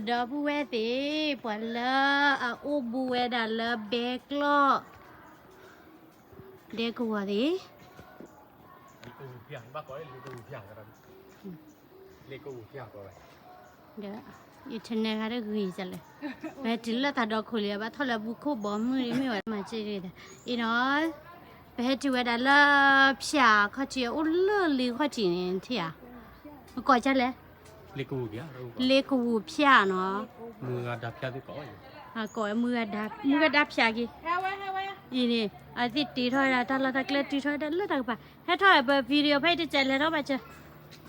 ဒီပုၢ်ဝဲၢ်သ့ၣ်, ပှၤလၢအအိၣ်ဘူးဝဲဒၣ်လၢဘဲကျီၢ် ဒဲကဝီၤသ့ၣ်, ဒီး internet ဂၤတဂ့ၤစလဲၣ်, ပဟဲတုၤလၢတၢ်ဒီခိၣ်လံ ဘၣ်ထီၣ်လၢဘူးခိၣ်ဘီမုၢ်န့ၣ်မ့ၢ်ဝဲမၤစ့ၢ်ဂ့ၤ, အံၤနီၤ, ပဟဲတုၤဝဲဒၣ်လၢဖၠးခီၣ်ထံး အိၣ်လၢလ့ခီၣ်ထံးန့ၣ်ထံၣ်ဧါ, မကိးကလဲၣ် လ့ကဝူၤဖၠးနီၤ, ကိးမုၢ်ဂၤဒါဖၠးက့ၤ, အံၤန့ၣ် အဝဲသ့ၣ်တ့ထီၣ်ဝဲဒၣ်တၢ်လီၢ်တၢ်ကျဲ တုၤထီၣ်ဝဲဒၣ်လၢတၢ်ကပၤ, ဟဲထီၣ်ပ video ဖဲအံၤတစဲးလဲၤထီၣ်ဘၣ်စၢၤ,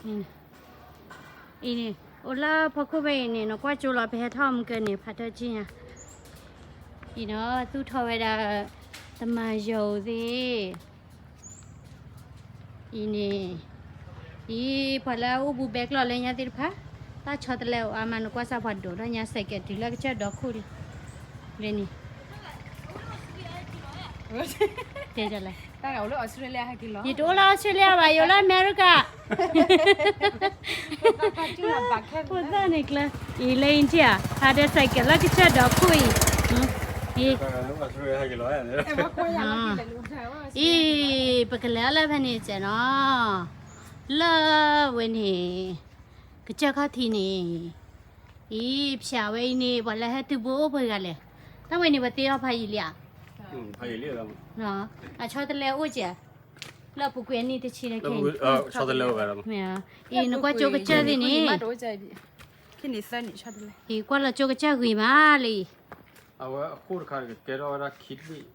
အံၤန့ၣ် အိၣ်လၢဖီခိၣ်ဖဲအံၤန့ၣ် နကွၢ်ကၠိလီၤ ပဟဲထီၣ်မုၢ်ကၢန့ၣ် ဖးထၢၣ်ကံညါ, အံၤနီၤ သူၣ်ထီၣ်ဝဲဒၣ် တမၤယီၤသ့ၣ် အံၤန့ၣ်, အံၤ ပှၤလၢအအိၣ်ဘူးဘဲကျီၢ်လၢညါသ့ၣ်တဖၣ်, တၢ်ဆီတလဲအိၣ်အါမး နကွၢ်စၢ်ပှၤဒိးထီၣ်ညါ စဲးကဲးတုၤလၢကစၢၢ်ဒီခိၣ်လံ, လၢန့ၣ် တဲလဲၣ်, ယတအိၣ်လၢအီစထြ့လယါဘၣ် ယအိၣ်လၢအမဲရကၤ ဖိသၣ်န့ၣ်ကျၢၤ, အံၤလၢအံၤထံၣ်ဧါ, ဟးဒီးစဲးကဲးလၢကစၢၢ်ဒီခိၣ်အံၤ, အံၤ အံၤ ပကလဲၤအီၤလၢဖဲန့ၣ်စဲးနီၤ, လၢဝဲန့ၣ် ကစၢၢ်ခီၣ်ထံးန့ၣ်, အံၤ ဖၠးဝဲအံၤန့ၣ် ပှၤလၢဟဲတုၤဘူးအိၣ်ပှဲၤဂၤလဲၣ်, တၢ်ဝဲန့ၣ် ပသ့အီၤဖးယံာ်လံဧါ, အဆီတလဲအိၣ်ကဲး, လၢအပူၤကွံာ်အနံၣ်တဆံလၢခဲအံၤ, အံၤ နကွၢ်ကၠိကစၢၢ်သ့ၣ်န့ၣ်, အံၤ ကွၢ်လီၤကၠိကစၢၢ်ဂ့ၤမးလံ, အဝဲအဃိတခါကကဲထီၣ်ဝဲဒၣ်ခံတဘ့ၣ်,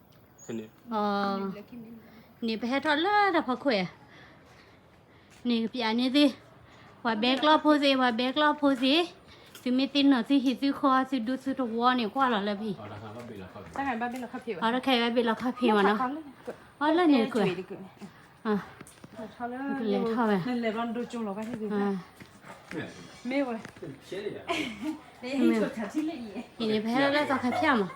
န့ၣ် ပဟဲထီၣ်လၢတၢ်ဖီခိၣ်ဧါ န့ၣ်ကပျးန့ၢ်သ့ၣ်, ပှၤဘဲကျီၢ်ဖိသ့ၣ်, ပှၤဘဲကျီၢ်ဖိသ့ၣ်, သုမ့ၢ်သ့ၣ်နီၣ်သုဟံၣ်သုဃီ သုဒူသုသဝီန့ၣ် ကွၢ်လီၤလၢဖဲအံၤ, အတခါဘၣ်ဘ့ၣ်လီၤခီၣ်ဖံးဝဲနီၤ, အီၤလၢန့ၣ်ကွဲး, ကလဲၤထီၣ်ဝဲ, မ့ၢ်ဝဲ, အံၤန့ၣ် ပဟဲလၢသီခါဖၠးမး,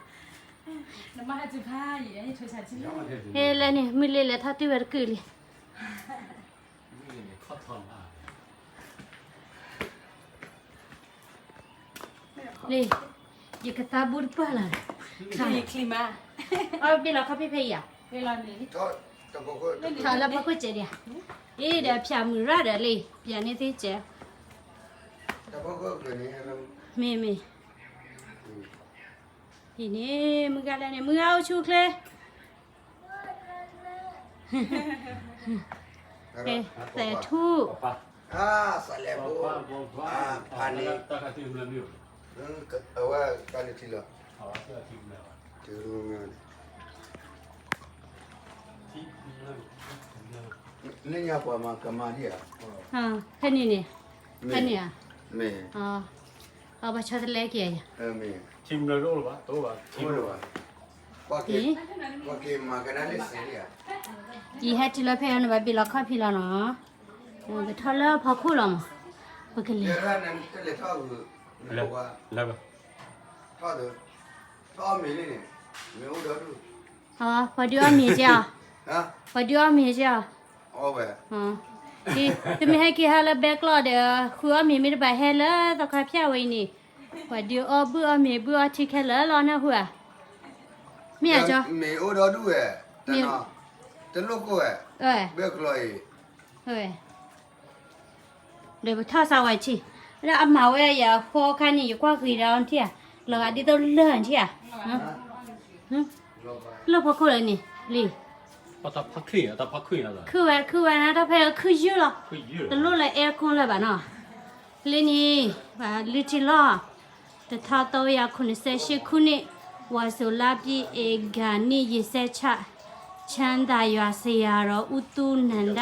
ဟဲလၢန့ၣ် မုၢ်လ့လဲၤထီၣ်တုၤဝဲတကုာ်လံ လံ, ယကသးဘူးတပၢၢ်လီၤ, အီၣ်ဘ့ၣ်လီၤခီၣ်ဖံးဖဲအံၤဧါ, ထီၣ်လၢဖီခိၣ်စဲးဒံးဧါ, အ့ဒီးဖၠးမုၢ်ရၣ်ဒီးလံ, ပျးန့ၢ်သ့ၣ်စဲး, မ့ၢ်မ့ၢ်, အံၤန့ၣ် မုၢ်ဂၤလဲၣ်န့ၣ် မုၢ်ဂၤအိၣ်ဆူၣ်ချ့ သဲးထူၣ်, အဝဲကန့ၣ်ထံလီၤ, လၢညါပှၤမၤကမၤဒံးဧါ, ဖဲန့ၣ်န့ၣ်, ဖဲန့ၣ်ဧါ, မ့ၢ်, အဘၣ်ဆီတလဲက့ၤဧါ, မ့ၢ်, ပှၤက့ၤမၤကနၣ်လၢစဲးဒံးဧါ, ယဟဲတုၤလၢဖဲအံၤန့ၣ် ဘၣ်ဘ့ၣ်လီၤခီၣ်ဖံးလီၤနီၤ, ပကထီၣ်လၢဖီခိၣ်လီၤမး, ပကလဲၤ ထီၣ်အီၣ်မ့ၤလံန့ၣ်, မ့ၢ်အိၣ်ဒီးဒူၣ်, ပှၤဒုးအီၣ်မ့ၤကဲအီၤ, ပှၤဒုးအီၣ်မ့ၤကဲအီၤ, သုမ့ၢ်ဟဲက့ၤဟးလၢဘဲကျီၢ်ဒီး ဃုအီၣ်မ့ၤမ့ၢ်တဘၣ်ဟဲလၢသီခါဖၠးဝဲအံၤန့ၣ်, ပှၤဒုးအီၣ်ဘုၣ်အီၣ်မ့ၤဘုၣ်အီၣ်ထံခဲလၢာ်လီၤနၢ်ဟူဧါ, မ့ၢ်ဧါကၠီ, မ့ၢ်အိၣ်ဒီးဒူၣ်ဝဲ, တလိၣ်ကိၣ်ဝဲ, ဘဲကျီၢ်အံၤ ဒီးပထီၣ်စးဝဲဆံး, လၢအမၤဝဲယၤအဃိခါန့ၣ် ယကွၢ်ဂ့ၤဒီးထံၣ်ဧါ, လီၤဂာ်ဒ်သိးလၢၢ်ထံၣ်ဧါ, လၢၢ်ဖီခိၣ်လၢန့ၣ်, လံ, ခုၣ်ဝဲခုၣ်ဝဲနၤ တၢ်ဖဲခုၣ်ယုၢ်လီၤ, တလိၣ်လၢ aircon လၢၤဘၣ်နီၤ, လၢန့ၣ်, ပှၤလုၢ်ထံလီၤ တထောင်သုံးရာခုနှစ်ဆယ့်ရှစ်ခုနှစ် ဝါဆိုလပြည့်ဧကနေ့ရေစဲချ ချမ်းသာရွာဆရာတော်ဦးသူနန္ဒ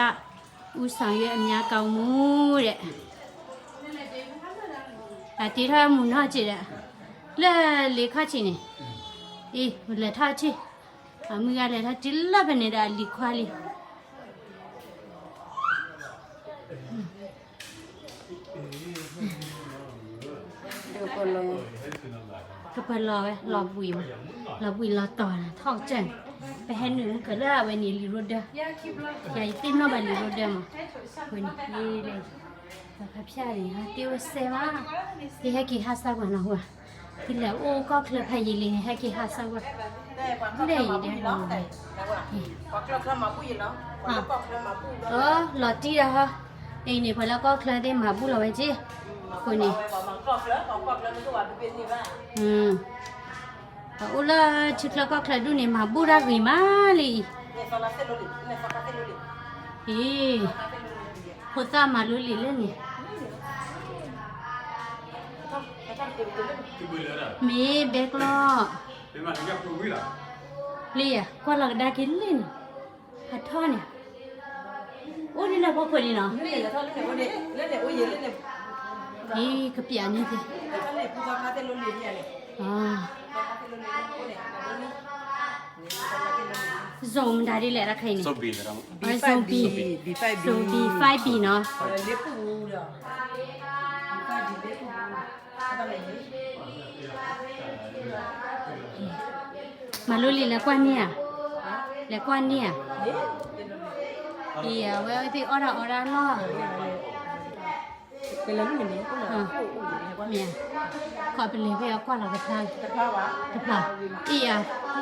ဦးဆောင်ရွက်အများကောင်းမှုတဲ့, အတ့ထီၣ်မုၢ်နီၢ်က့ဒီး, လၢလ့ခီၣ်ထံးန့ၣ်, အံၤ လဲၤထီၣ်ထံၣ်, အမုၢ်ဂၤလဲၤထီၣ်တုၤလၢဖဲန့ၣ်ဒီးအလံၤခွါလံ ကပလီၤဝဲ လီၤဘှံးမး, လီၤဘှံးလီၤတီၤန့ၣ် ထီၣ်ကစၢၢ်န့ၣ်, ပဟဲနုာ်မုၢ်ကလၢအဝဲန့ၣ်လံၤရိဒၢ, ယၤယသ့ၣ်နီၣ်ဘၣ်လံၤရိဒၢမး, ဝဲန့ၣ်လံၤ သီခါဖၠၣ်န့ၣ် ဟဲတ့ၢ်အိၣ်စဲးမး, ယဟဲက့ၤဟးစၢ်ကွၢ်နီၤဟူဧါ, ယလဲၤအိၣ်ကီၢ်ချၢဖးယံာ်လံ ဟဲက့ၤဟးစၢ်ကွၢ်, လဲၣ်အံၤဒဲး, လီၤတံၢ်ဒီးဟီ, အံၤန့ၣ် ပှၤလၢကီၢ်ချၢသ့ၣ်မၤဘူၣ်လီၤဝဲက့, အဃိန့ၣ် ပအိၣ်လၢထံချၢကီၢ်ချၢဒူၣ်န့ၣ် မၤဘူၣ်တၢ်ဂ့ၤမးလံအံၤ, အံၤ, ဖိသၣ်မၤလိလံာ်လၢန့ၣ်, မ့ၢ်ဘဲကျီၢ်, လံယၤကွၢ်လီၤကဒါက့ၤလံန့ၣ်, အထီၣ်န့ၣ်, အိၣ်ဒ်လၢဖီခိၣ်န့ၣ်နီၤ, အံၤကပျးန့ၣ်သ့ၣ်, အ zoom မတၤဒ်လဲၣ်တၢ်ခဲအံၤန့ၣ်, zoom B, zoom B five Bနီၤ, မၤလိလံာ်လဲၤကွၢ်န့ၢ်ဧါ, လဲၤကွၢ်န့ၢ်ဧါ, အံၤအဝဲသ့ၣ်အီၣ်တၢ်အီတၢ်လီၢ်, မ့ၢ်, ခီပလဲၤဖဲအကွၢ်လီၤကဖျါ, တဖျါ, အံၤအ,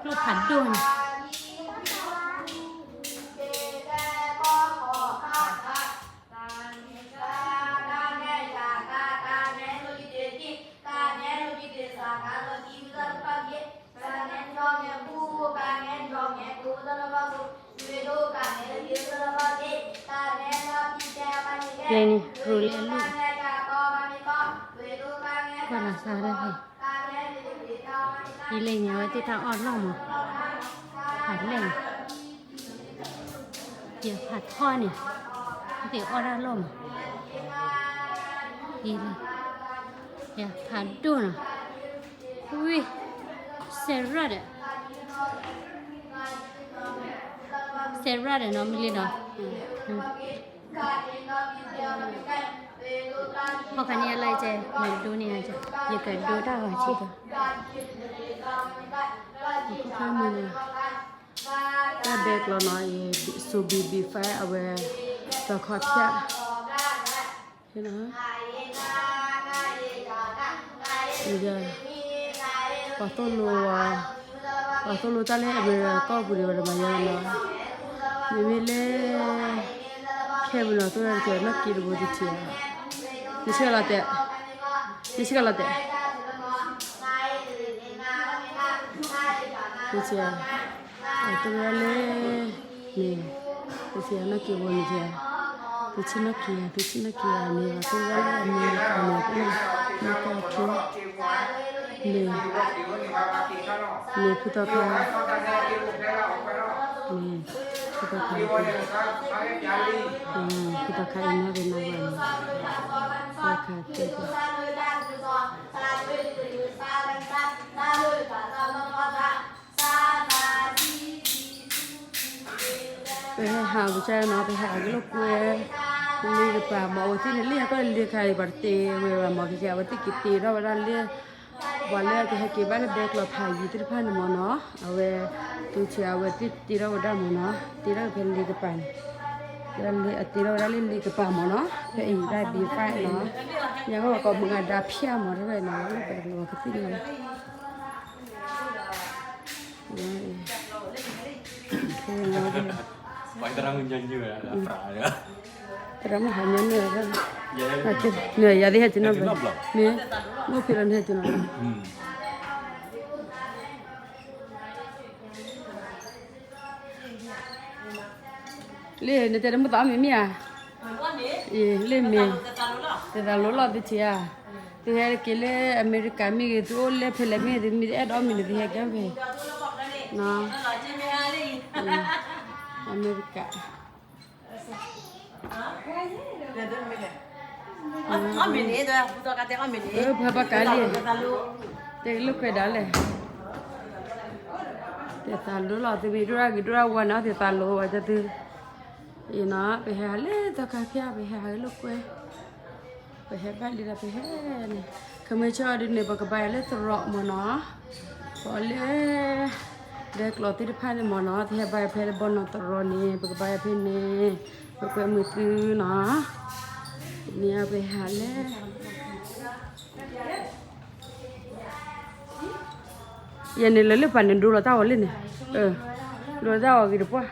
ကျိဖးဒိၣ်န့ၣ် လဲန့ၣ် ရူၤလၢအလူၣ်, ကွၢ်လီၤစါဒၣ်ဖဲ, ဒ်လဲၣ်န့ၣ် အဝဲသ့ၣ်တၢ်အီၣ်လီၢ်မး, ဖးလဲၢ်န့ၣ်, ယဖးထီန့ၣ်, သ့ၣ်အီၣ်တၢ်လီၢ်မး, ဒ်လဲၣ်, ယဖးဒိၣ်နီၤ, ဝံၣ်, စဲးရၣ်ဒီး စဲးရၣ်ဒီးနီၤ မ့ၢ်လံနီၤ, ဟီၣ်ခါန့ၣ်အလၢကဲ နဒိန့ၣ်, ယကဒိတၢ်ဂီၤဆံးဒီး, တၢ်ဘဲကျီနီၤ, အံၤ zoom B, B five အဝဲ, သီခါဖၠၣ်, ပှၤသိၣ်လိ, ပှၤသိၣ်လိတၢ်လၢအမဲရကၤကီၢ်ပူၤဒံးဝဲဒၣ်မၤယါနီၤ, မ့မ့ၢ်လၢ ခဲမုၢ်နီၤ သိၣ်တၢ်တထံၣ်နီၢ်က့တဘိတထံၣ်ဧါ, နဆံးလီၤတဲာ်, နဆံးလီၤတဲာ်, တထံၣ်ဧါ, အသိၣ်ဝဲဒၣ်လၢ န့ၣ်, တထံၣ်ဧါ နီၢ်က့ဘိန့ၣ်ဧါ, တထံၣ်နီၢ်က့ဧါ, တထံၣ်နီၢ်က့ဧါန့ၣ် အသိၣ်ဝဲဒၣ်လၢအမဲရကၤန့ၣ်, နီၢ်က့ဖိ, န့ၣ်, န့ၣ်ဖုသီခါ, န့ၣ်, ဖုသီခါ, ဖုသီခါအံၤနီၢ်က့နီၢ်က့န့ၣ်, သီခါတဲ, ပဟဲဟးပကၢ်နီၤ, ပဟဲဟးဂ့ၢ်လိာ်ကွဲ, လ့ကပၤမ့ၢ် အဝဲသ့ၣ်န့ၣ် လ့ၣ်အကီၢ်လ့ခါအံၤ ပှၤတတ့ဝဲဘၣ်မ့ၢ်ကဲ, အဝဲသ့ၣ်က့ၤတ့ထီၣ်ဝဲဒၣ်လၢ ပှၤလၢကဟဲက့ၤဘၣ်လၢဘဲကျီဖးယံၤသ့ၣ်တဖၣ်န့ၣ်မ့ၢ်နီၤ, အဝဲ, သုဆံးအဝဲသ့ၣ်တ့ထီၣ်ဝဲဒၣ်မ့ၢ်နီၤ, တ့ထီၣ်ဖဲလ့ကပၤန့ၣ်, အတ့ထီၣ်ဝဲဒၣ်လၢလ့ကပၤမ့ၢ်နီၤ, ဖဲအံၤဒၣ် B five နီၤ, ညါကီၢ်ပှၤကိးမုၢ်ဂၤဒါဖၠၣ်မ့ၢ်တဖဲနီၤ, လၢပှၤလီၤကသံၣ်န့ၣ် သရၣ်မုၣ်ဟးညါန့ၣ်, ယၤသ့ၣ်ဟဲက့ၤနီၣ်ဘျီ, မ့ၢ်, အိၣ်ဖဲလီၤန့ၣ်ဟဲက့ၤနီၣ်ဘျီ, လၢနတဲတမ့ၢ်သးအီၣ်မ့ၤမ့ၢ်ဧါ, လၢမ့ၤ, တသးလိလီၤသုထံၣ်ဧါ, သုဟဲက့ၤလၢအမဲရကၤမ့ၢ်ဂ့ၤ သုအိၣ်လၢဖဲလဲၣ်မ့ၢ်ဂ့ၤ သုမ့ၢ်တအဲၣ်ဒိးအီၣ်မ့ၤန့ၣ် သုဟဲက့ၤဖဲ, အမဲရကၤ အီၣ်မ့ၤန့ၣ်, ပှၤဘၣ်ကးလံ, တဲလိာ်ကွဲဒၣ်လဲၣ်, တသးလိလီၤ သုမ့ၢ်ဒိၣ်တၢ်ဂ့ၤဒိၣ်တၢ်ဝါန့ၣ် အီၣ်တသးလိဝဲဒၣ်သု, အံၤနီၤ ပဟဲဟးလၢသီခါဖၠၣ် ပဟဲဟးဂ့ၢ်လိာ်ကွဲ, ပဟဲဘၣ်လံဒီးပဟဲန့ၣ်, ခမ့ၢ်ဆၢအီၤဒ်န့ၣ် ပကဘၣ်ယၤလၢသရိာ်မ့ၢ်နီၤ, ပှၤလၢ ဒဲကျီသ့ၣ်တဖၣ်န့ၣ်မ့ၢ်နီၤ သုဟဲဘၣ်ယၤဖဲလၢဘီနီၢ်သရိာ်န့ၣ် ပကဘၣ်ယၤဖဲန့ၣ်, ပကွဲမုာ်သုနီၤ, န့ၣ်ပဟးလဲၣ်, ယဲန့ၣ်လၢလၢပှၤန့ၣ်ဒိလီၤတၢ်အီၤလံန့ၣ်, ဒိလီၤတၢ်အီၤဂ့ၤတပှၢ်,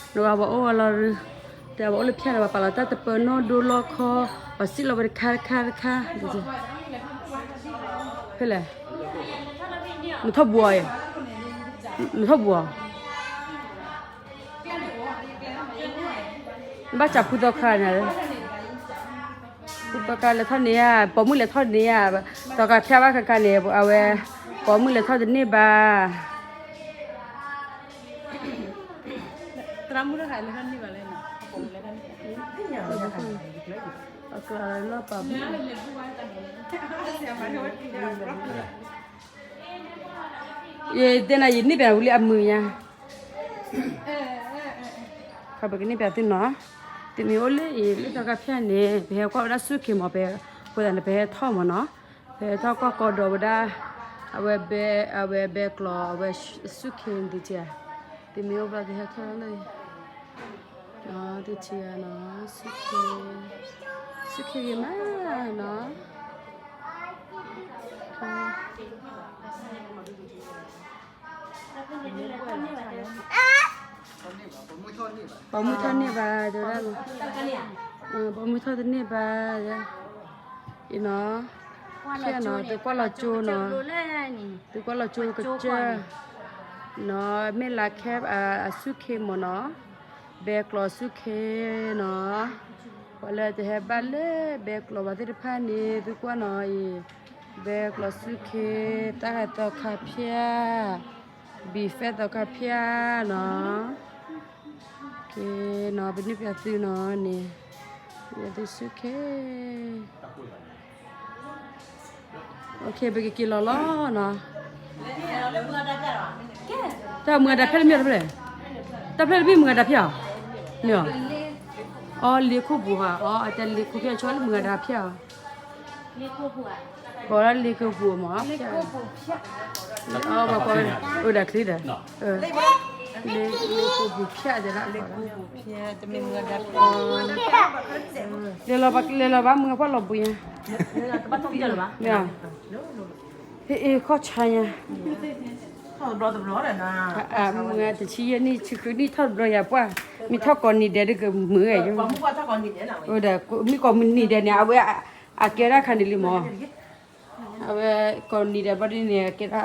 နဂၤပှၤအိၣ်ဝဲလီၤရူ, တဲပှၤအိၣ်လၢဖၠၣ်န့ၣ် ပှၤပာ်လီၤတၢ်တပၢၤနီၣ်ဒိလီၢ်ခီ, ပှၤစံၣ်လီၤဝဲတခါတခါတခါ, ဖဲလဲၣ်, နထီၣ်ဘူးအီၤ, နထီၣ်ဘူးအီၤ နဘၣ်စးဖုသီခါန့ၣ်, ဖုသီခါလဲၤထီၣ်န့ၢ်ဧါ, ပိာ်မုၣ်လဲၤထီၣ်န့ၢ်ဧါ, သီခါဖၠၣ်ဘၣ်ခါခါန့ၣ် အဝဲ, ပိာ်မုၣ်လဲၤထီၣ်တန့ၢ်ဘၣ်. သရၣ်မုၣ်တခါလဲၤထီၣ်န့ၢ်ဘၣ်လဲၣ်, အကျါလီၤပာ်မုၣ် ယတဲနၤ ယန့ၢ်ဘၣ်ဝံၤလံအမုာ်ညါ, ခီပကန့ၢ်ဘၣ်သုနီၤ, တမ့ၢ်အိၣ်လၢအံၤလၢသီခါဖၠၣ်န့ၣ် ပဟဲကွၢ်ဝဲဒၣ်ဆူၣ်ခ့မး, ပ, အဃိသတးန့ၣ် ပဟဲထီၣ်မးနီၤ, ပဟဲထီၣ်ကွၢ်ကီဒီးဝဲဒၣ်, အဝဲဘဲ, အဝဲဘဲကျီၤ အဝဲဆူၣ်ခ့န့ၣ်တက့ၢ်, တမ့ၢ်အိၣ်ဘျီတဟဲထီၣ်လၢ နီၤ, တထံၣ်ဧါနီၤ, ဆူၣ်ခ့, ဆူၣ်ခ့ဂ့ၤမးနီၤ, ပိာ်မုၣ်ထီၣ်န့ၢ်ဘၣ်တဲဝဲဒၣ်, ပိာ်မုၣ်ထီၣ်တန့ၢ်ဘၣ်တဲဝဲဒၣ်, အံၤနီၤ, ခဲနီၤ သုကွၢ်လီၤကၠိနီၤ, သုကွၢ်လီၤကၠိကစၢၢ်, နီၤ မ့ၢ်လါခဲ အဆူၣ်ခ့မးနီၤ, ဘဲကျီၤဆူၣ်ခ့နီၤ, ပှၤလၢတဟဲဘၣ်လၢဘဲကျီၤဘၣ်သ့ၣ်တဖၣ်န့ၣ် သုကွၢ်နီၤအံၤ, ဘဲကျီၤဆူၣ်ခ့, တၢ်ဂၤသီခါဖၠၣ်, ဘံၣ်ဖဲသီခါဖၠၣ်နီၤ, ကဲနီၤ ပန့ၢ်ပၠးသုနီၤန့ၣ်, ပသုဆူၣ်ခ့ ပကက့ၤလီၤလီၤနီၤ, တၢ်မုၢ်အဒါဖၠၣ်တမ့ၢ်တဖျၢၣ်, တၢ်ဖျၢၣ်တမ့ၢ်မုၢ်အဒါဖၠၣ်, န့ၣ်, အီ လ့ခိၣ်ပူၤဧါ, အီ အတဲလ့ခိၣ်ဖၠၣ် ဆိလၢမုၢ်အဒါဖၠၣ်, ပှၤလၢလ့ခိၣ်ပူၤမး, အီ ပှၤကိး, အိၣ်ဒီးချံဒီး, လ့ခိၣ်ပူၤဖၠၣ်တဲဒၣ်, လဲၤလီၤဘၣ်မုၢ်အဖှီၣ်လီၤဘှံးညါ, မ့ၢ်, ဟ့ၣ်အ့ၣ်ခီၣ်ဆါညါ, မုၢ်တဆံယဲၢ်နံၣ် ဆံဃုနံၣ်ထီၣ်တဘျီယၤပှၢ်, မ့ၢ်ထီၣ်ကိးနံၤဒဲးဒ်ကမုာ်, မ့ၢ်ကိးနံၤဒဲးန့ၣ် အဝဲအကဲဒၣ်ခါန့ၣ်လံမး, အဝဲကိးနံၤဒဲးဘျီဒ်န့ၣ် အကဲဒၣ်,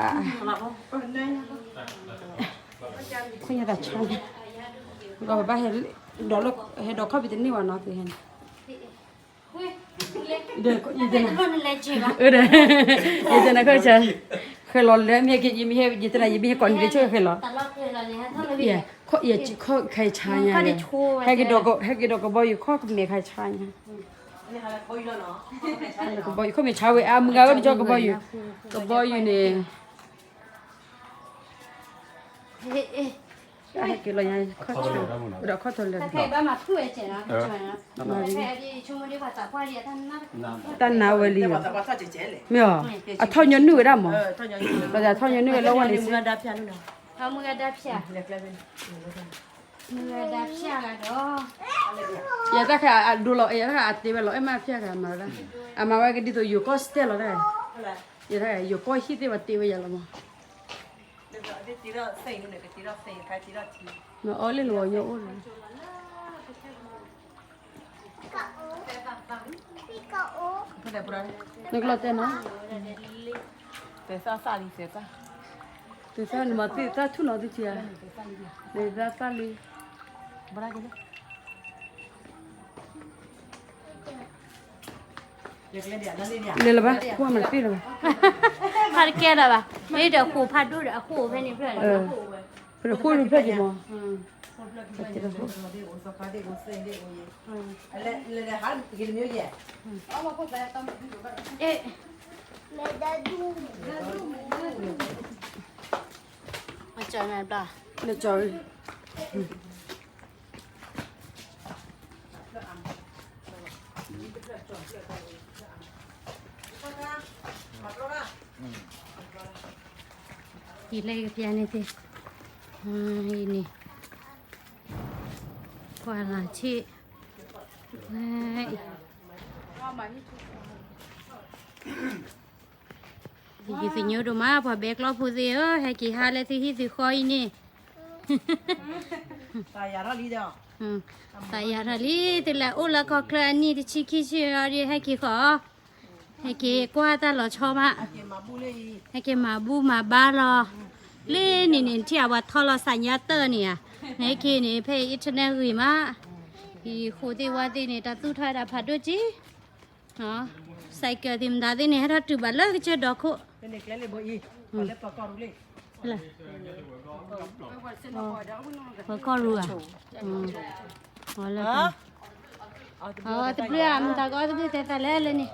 ခိၣ်ညါတၢ်ဆါ, ဒီးဘၣ်ဟဲ, ဒီးလၢဟဲဒီးခီၣ်ဖံးတန့ၢ်ဘၣ်နီၤ, ဒီး, ယတဲနၤခီၣ်ဆါ, ဃဲၤလီၤလၢမ့ၢ်က့ ယမ့ၢ်ဟဲ, ယတဲနၤ ယမ့ၢ်ဟဲကိးနံၤဒဲးဆိဃဲၤလီၤ, ခီၣ်ခါဆါညါ, ဟဲက့ၤဒီးကဘီယူၤခီၣ်မဲာ်ခါဆါညါ, ကဘီယူၤခီၣ်မဲာ်ဆါဝဲ အမုၢ်ဂၤဝဲန့ၣ်ကၠီ ကဘီယူၤ, ကဘီယူၤန့ၣ် ဟဲက့ၤလီၤညါ, ဒီးခီၣ်ထီၣ်လၢ, တၢ်နါဝဲလံ, မ့ၢ်, အထီၣ်ညီနုၢ်ဝဲဒၣ်မး, ဘၣ်သးထီၣ်ညီနုၢ်ဝဲလၢဝဲန့ၣ်, ယတၢ်ခဲအဒိလီၤ, ယတၢ်ခဲအတ့ဝဲလီၤ, အဲၣ်မးဖၠၣ်ခဲအမၤဝဲဒၣ်, အမၤဝဲကဒ်သိးယိၤကီၢ်စတဲလီၤတၢ်, ယတၢ်ခဲယိၤကီၢ်ဟံၣ်သ့ၣ်ဝဲတ့ဝဲယၤလီၤမး, နအီၣ်လံလီၤ ယအိၣ်လီၤ နကလီၤတဲနီၤ, သၢနမၤသ့ၣ်သၣ်ထူၣ်နီၤသ့ၣ်ထံဧါ, သၢသၣ်လံ, လဲၤလီၤဘၣ်, ကွၢ်မၤသ့ၣ်လီၤဘၣ်, ဖးတကဲလၢၤဘၣ်, မ့ၢ်ဒီးဃိာ်ဖးဒိၣ်ဒီးအဃိာ်ဖဲန့ၣ်ဖျၢၣ်လီၤ, ဖဲန့ၣ်ဃိာ်ဖျၢၣ်က့ၤမး, အကၠီၤမဲာ်ဘျီ, ယလဲၤကပျၢ်န့ၣ်သ့ၣ်, အံၤန့ၣ်, ပှၤလၢဆ့ၣ်, အံၤ ယသညိဒိၣ်မး ပှၤဘဲကျီၢ်ဖိသ့ၣ်ဧၢ, ဟဲက့ၤဟါလၢသုဟံၣ်သုဃီအံၤန့ၣ် သးယၤထီၣ်လံ, သုလဲၤအိၣ်လၢကီၢ်ချၢအနံၣ်တဆံခံဆံဒီး ဟဲက့ၤဃီ, ဟဲက့ၤကွၢ်တၢ်လီၤဆီမး, ဟဲက့ၤမၤဘူၣ်မၤဘါလီၤ, လၢန့ၣ်န့ၣ် ထံၣ်အဝဲထီလီၤစးညါတၢၢ်န့ၣ်ဧါ, ဟဲက့ၤန့ၣ် ဖဲအံၤ internet ဂ့ၤမး, အံၤဃိသ့ၣ်ဝါသ့ၣ်န့ၣ် တၢ်သူၣ်ထီၣ်ဝဲဒၣ်ဖးဒိၣ်က့ စဲးကဲးသ့ၣ်မတၤသ့ၣ်န့ၣ် ဟဲထီၣ်တုၤဘၣ်လၢကစၢၢ်ဒီခိၣ်, ပှၤကီၢ်ရူၤဧါ, လၢ, တဘျုးဧါ မတၤကီၢ်တဘျုးတဲသးလဲၣ်လၢန့ၣ်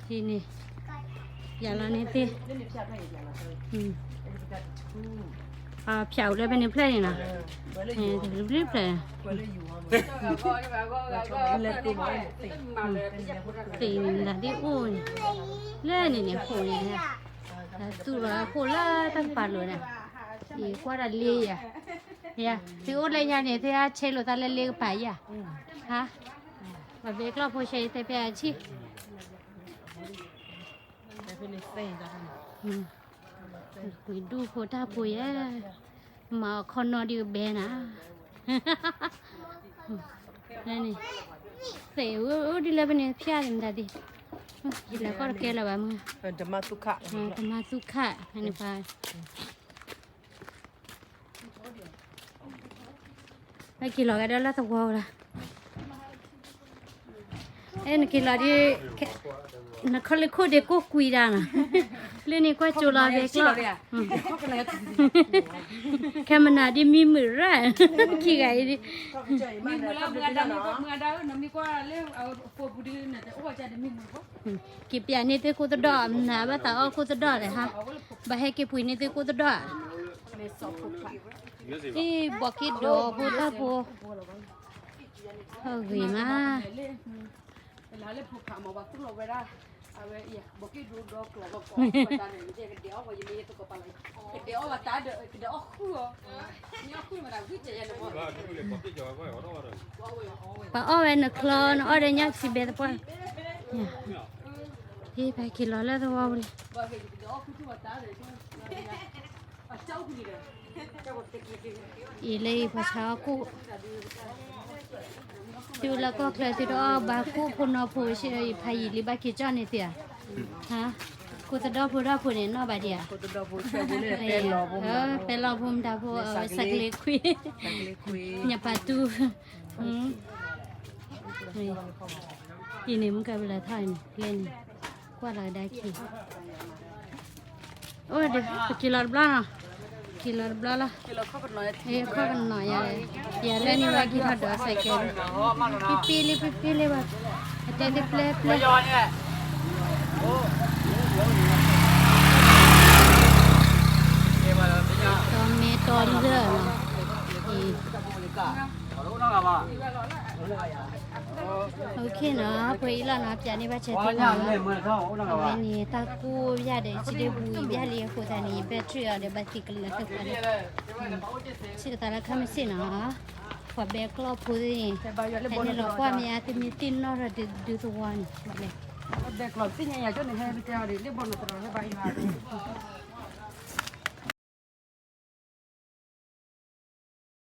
ဟံးန့ၣ်, ယၤလီၤန့ၣ်သ့ၣ်, ဖၠးအိၣ်လၢဖဲန့ၣ်ဖျၢၣ်န့ၣ်နီၤ, တဘျုးဖျၢၣ်, သ့ၣ်န့ၣ်ဒၣ်ဒ်အိၣ်န့ၣ်, လၢန့ၣ်န့ၣ်ဃိန့ၣ်, သူၣ်လီၤဃိလၢတၢ်ကပၤလိၤန့ၣ်, ယကွၢ်ဒၣ်လ့ယၤ, ယၤ, သုအိၣ်လၢညါန့ၣ် သုဟဲဆဲးလိာ်သးလၢလ့ကပၤယၤ, ဟါ, ပှၤဘဲကျီၢ်ဖိဆဲးသဲဖဲအဆံၣ် ပှ့ၤဒူၣ်ဖိတၢ်ဖိယဲ, မၤအီၤခီနီဒ်ကဘဲနၤ, သ့ၣ်အိၣ်ဒ်လၢဖဲန့ၣ်ဖၠၣ်န့ၣ်မတၤဒ်, လဲၤဃီတကဲလၢၤဘၣ်မုၢ်, တမၤသူၣ်ခၣ်, ဖဲန့ၣ်ပှၤ ဟဲက့ၤလီၤဂၤဒီးလၢသဝီလီၤ, အဲ နက့ၤလီၤဒ်, နခီလ့ၢ်ခိၣ်ဒ့ကိၢ်ကွံဒၣ်နီၤ, လၢန့ၣ်ကွၢ်ကၠိလီၤဘဲကျီၢ်, ခဲမနၤဒ်မံမုာ်ရၣ်, ခံဂၤအံၤဒ်, မံမုာ်လၢမုာ်အဒါမုာ်ကီမုာ်အဒါဧၢ နမ့ၢ်ကွၢ်လၢအဖိပူၤဒ်န့ၣ် တအိၣ်ဝဲဒ်မံမုာ်ဖိ က့ၤပျးန့ၢ်သုကိၣ်သဒီၣ် နဘၣ်သးအီၣ်ကိၣ်သဒီၣ်လဲၣ်ဟါ, ဘၣ်ဟဲက့ၤပှ့ၤန့ၢ်သုကိၣ်သဒီၣ်, အံၤ ဘီးက့ၣ်ဒိးဖိတၢ်ဖိ, ဟီၣ်ဂ့ၤမး, ပှၤအီၣ်ဝဲနချီ နအီၣ်ဒီးညၣ်စံးဘဲသပှၢ်, ဟ့ၣ် ပှၤက့ၤလီၤလၢသဝီပူၤလံ အံၤလၢအံၤပှၤဆါအီၣ်ကိၣ်, သုလၢကီၢ်ချၢသုတအီၣ်ဘၣ်ကိၣ်ဖိနီဖိ ဆံးအံၤဖးယံာ်လံဘၣ်က့ၤကၠီၣ်န့ၣ်သ့ဧါ, ကိၣ်သဒီၣ်ဖိဒီၣ်ဖိန့ၣ် နီၣ်ဘၣ်ဒံးဧါ, ပဲလီၤဖိမတၤဖိ အဝဲစးကလ့ခွံ, ညၣ်ပာ်တူ, အံၤန့ၣ် မုၢ်ကဲပလဲၤထီၣ်အံၤန့ၣ် ကျဲန့ၣ် ကွၢ်လီၤကဒါခံ အိၣ်ဒီး ပက့ၤလီၤတဘျီနီၤ, က့ၤလီၤတဘျီလီၤ, အခီၣ်ကနီၤယၤ, ယၤလၢန့ၣ်ဝဲက့ၤထီၣ်ဒီးစဲးကဲး, ပံပံလံ ပံပံလံဘၣ်, အတဲသ့ၣ်ပျဲပျဲ, တီမ့ၢ်တီလၢာ်နီၤ, အံၤ OK နီၤ, ပှဲၤအံၤလီၤနီၤ, ပျးန့ၢ်ဘၣ်ဆဲးသ့နီၤ, အဝဲန့ၣ် တၢ်ကိၢ်ဘၣ်ဒီး စံးဒ့ပူၤဘၣ်လံအဃိသတးန့ၣ် battery အီၤဒီးဘၣ်သံကလၢာ်တပှၤဒီး ဆံးကသးလၢခါမ့ၢ်စ့ၢ်နီၤ, ပှၤဘဲကျီၢ်ဖိသ့ၣ်န့ၣ် ဟဲလၢလီၤကွၢ်မ့ၢ်အါ သုမ့ၢ်သ့ၣ်နီၣ်ထီၣ်ဒုးသဝီန့ၣ် ဘၣ်လဲၣ် ဘဲကျီၢ်သ့ၣ်ညါယၤကၠိန့ၣ် ဟဲပတဲအီၤဒ် လၢဘီနီၢ်သရီဟဲဘၣ်ယွၤ